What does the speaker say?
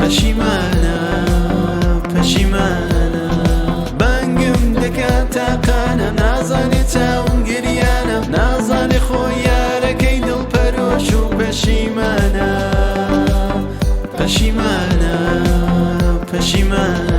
پەشیمانە پەشیمانە. بانگم دەکا تاقانە، نازانێ چاوم گریانە، نازانێ خۆی یارەکەی دڵ پەرۆش و پەشیمانە پەشیمانە پەشیمانە.